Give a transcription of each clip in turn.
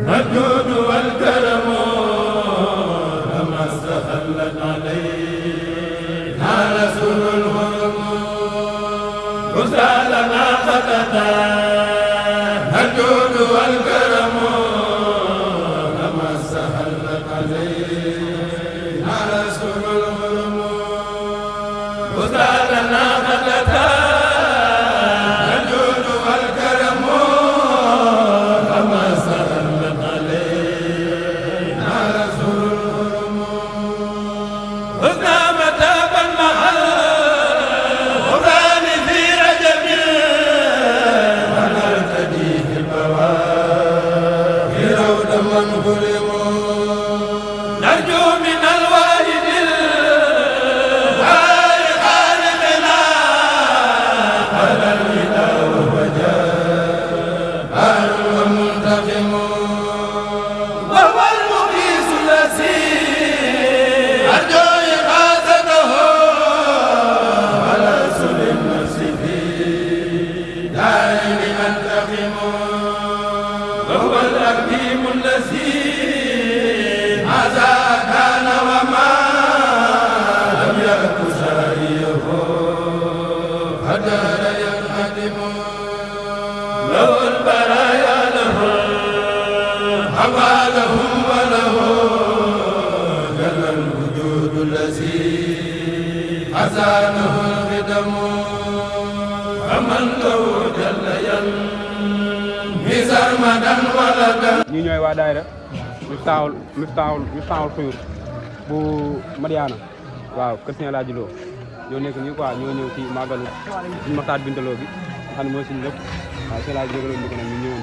الجود والكرم لما استحلت علينا رسول الغرم وسالنا خطتا الجود والكرم لما استحلت علينا رسول الغرم وسالنا خطتا أزانه الخدم فمن له جل ينمي سرمدا ولدا ñi ñooy waa daayira Miftahul Xuyur bu Madiana waaw kër Sëñ Alaaji Lo ñoo nekk nii quoi ñoo ñëw ci màggalu suñu Maxtaar Bintaloo bi nga xam ne mooy suñu lépp waaw Sëñ Alaaji jógaloon ñu ko nag ñu ñëwoon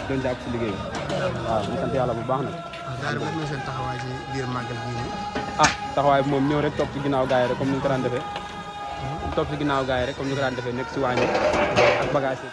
doon jàpp si liggéey bi waaw ñu sant yàlla bu baax nag. daayira boobu seen taxawaay ci biir màggal bii nii. taxawaay bi moom ñëw rek topp ci ginnaaw gaay rek comme ni ñu ko daan defee topp ci ginnaaw gaay rek comme ni ñu ko daan defee nekk si waañ ak bagage yi.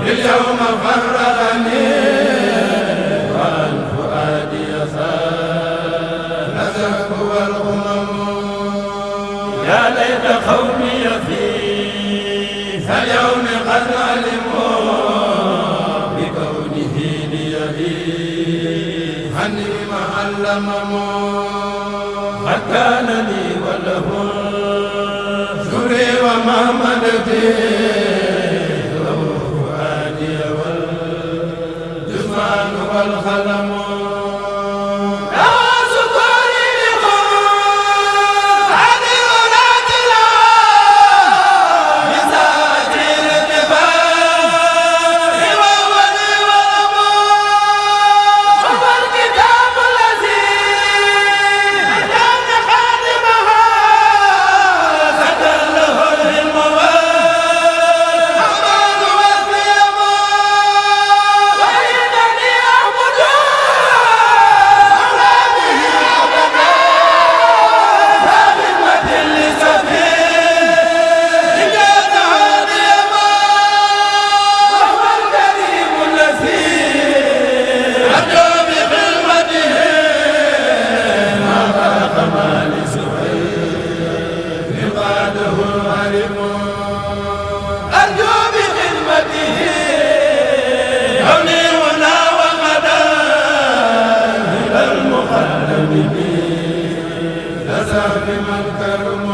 اليوم فرغني وعن فؤادي يسار نزف والغمم يا ليت قومي في اليوم قد علموا بكونه لي عني معلمم قد كان لي وله سري وما مددي والخلم وإنني أعبد وسهب من كرم